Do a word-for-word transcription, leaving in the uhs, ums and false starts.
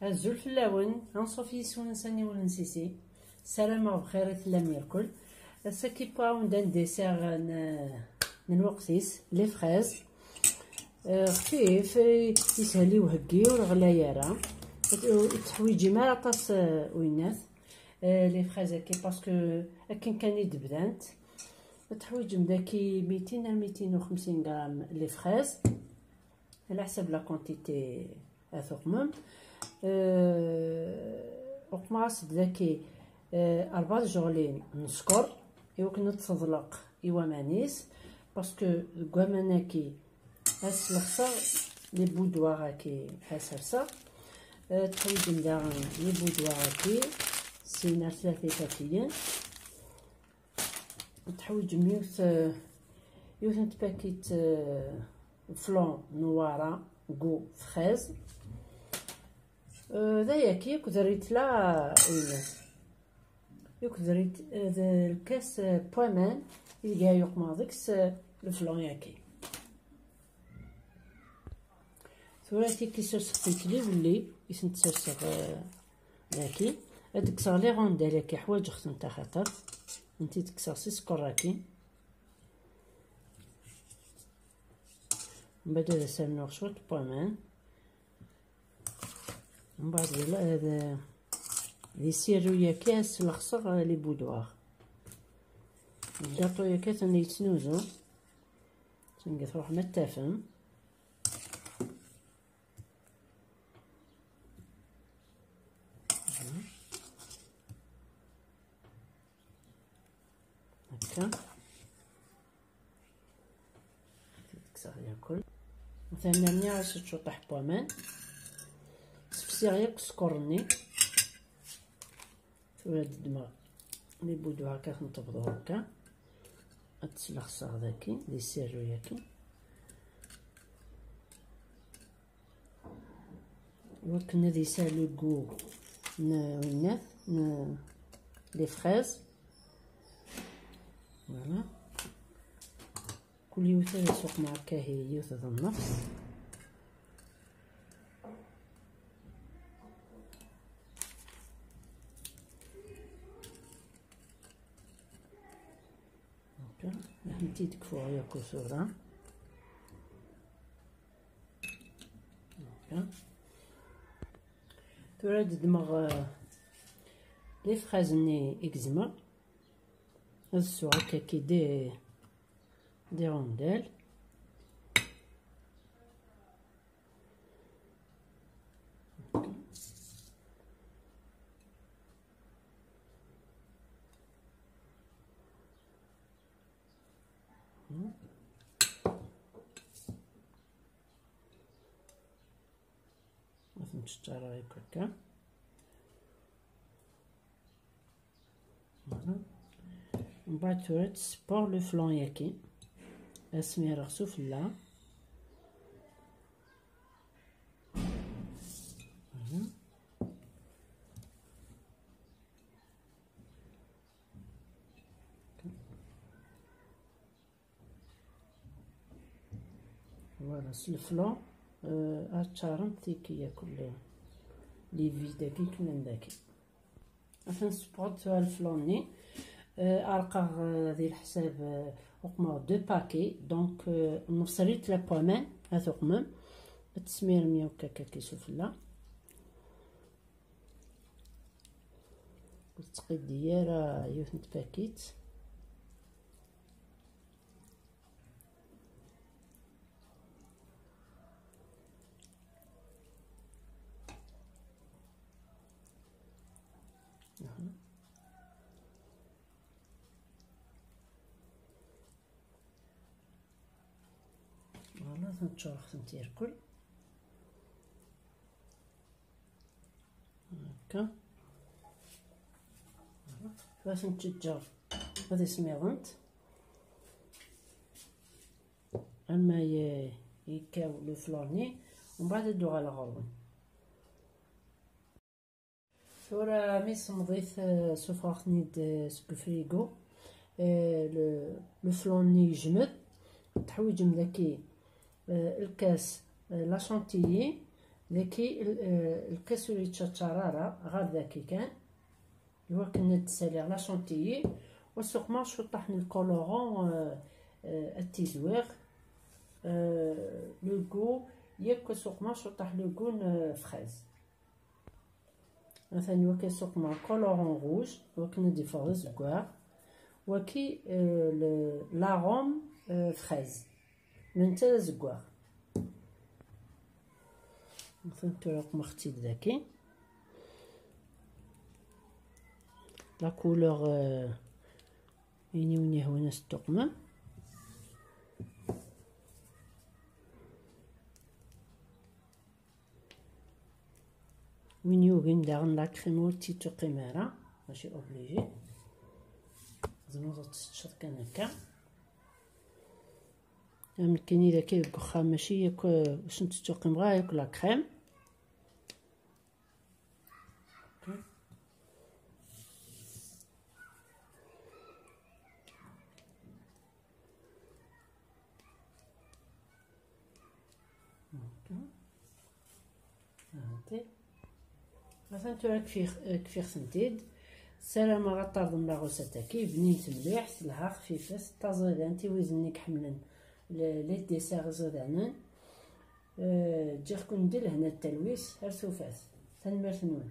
Azul fell-awen, anṣuf yis-wen s aniwel n Sisi. Ssarameɣ bxir i tellam irkel. Ass-agi wwiɣ-awen-d un dessert n, n lweqt-is, les fraises. Euh, xfif, euh, yeshel i uheggi, ur ɣlay ara. Ur, ur teḥwiǧim ara aṭas, euh, winnat. Euh, les fraises-agi, parce que akken kan i d-bdant. Teḥwiǧem daki mitin ar mitin u xemsin gram les fraises. Ɛla ḥsab la quantité a tuqmem. Euh, uqmeɣ-as-d daki, euh, rebɛa tjeɣlin n sskeṛ, i wakken ad teḍleq i waman-is, parce que deg waman-agi ad slexseɣ les boudoirs-agi ad serseɣ. Euh, teḥwiǧem daɣen les boudoirs-agi, sin ar tlata ifakiyen. Teḥwiǧem yiwet, euh, yiwet n tpakit, euh, flan Newwara goût fraise. Euh, d ayagi akked rritla, euh, winnat. Akked rrit-, euh, d lkas, euh, n waman ideg ara yuqmeɣ deg-s, euh, leflan-agi. Tura tiki serseɣ-tent liwelli i tent-serseɣ, euh, daki. Ad kkseɣ les rondelles-agi, ḥwaǧeɣ-tent axaṭer. Nti kkseɣ si sskeṛ-agi. Mbeɛd ad as-rnuɣ cwiṭ n waman. Mbeɛd di la-, di, di sirru-yagi ad slexseɣ les boudoirs. Lgaṭu-yagi atan yettnuzu. Tenga truḥ ma tafem. Akka. Kkseɣ yakul. Tanami as ččuṭaḥ n waman. Sefsiɣ yakk sskeṛ-nni. Tura ad ddmeɣ les boudoirs akka, ad ten-tebḍu akka. Ad t-slexseɣ daki, di sirru-yagi. Wakken ad yesɛu le goût n winnat, n les fraises. Voilà. Kul yiwet ad isuqmeɣ akka, hi yiwet d nnefs. Akka. Nti-d kfuɣ yakk tura. Tura ad ddmeɣ, euh, les fraises-nni i gezmeɣ. Ad ssuɣ akka ki des, des rondelles. Ma tneččeḍ ara yakk akka. Voilà. Mbeɛd tura ad tessewweḍ le flan-yagi. Ad smireɣ sufella. Voilà. Voilà, s leflan, euh, ad ččarent tiki yakk les vides-agi kemmlen daki. Atan ssewweɣ-d tura leflan-nni. Euh, ɛerqeɣ, euh, di leḥsab, euh, uqmeɣ deux paquets, donc, euh, nefṣel-it la pomme, ad tuqmem, ad tesmirem yakk akka ki sufella. Ur tettqiddi ara yiwet n tpakit. Voilà, ad tent-ččureɣ tent irkul. Akka. Ad tent-ǧǧeɣ ad ismiḍent. Ama ye-, yekkaw leflan-nni, umbeɛd ad d-uɣaleɣ ɣer-wen. Tura mi semḍit, eh, sufɣeɣ-ten-id, eh, seg ufrigu. Eh, le, leflan-nni yejmed. Teḥwiǧem daki, eh, lkas, eh, la chantilly, Daki, l-, eh, lqis ur yettčaččar ara, ɣer daki kan. Iwakken ad d-saliɣ la chantilly, wa suqmeɣ cuṭaḥ n lkoloran, eh, eh, ad t-izwiɣ. Eh, le goût, yakk wa suqmeɣ cuṭaḥ le goût n, eh, fraise. Atan waki suqmeɣ coloran rouge, wakken ad d-iffeɣ d azeggaɣ. Waki, eh, le, l'arôme, eh, fraise. Ma netta d azeggaɣ. Atan tura qmeɣ-tt-id daki. La couleur, eh, ayen i wen-yehwan ad s-tuqmem. Win yugin daɣen la crème ur tt-ittuqqim ara, mačči obligé. Tzemreḍ ad teččeḍ kan akka. Am nekkini daki deg uxxam, mačči yakk, eh, ur sent-ttuqqimeɣ ara yakk la crème. Atan tura kfiɣ, kfiɣ-tent-id. Ssarameɣ ad tarḍem la recette-agi, bnint mliḥ, telha, xfifet, d taẓidant i wid-nni iḥemmlen le-, les desserts iẓidanen. Eh, ǧǧiɣ-ken di lehna d talwit, ar tufat. Tanemmirt-nwen.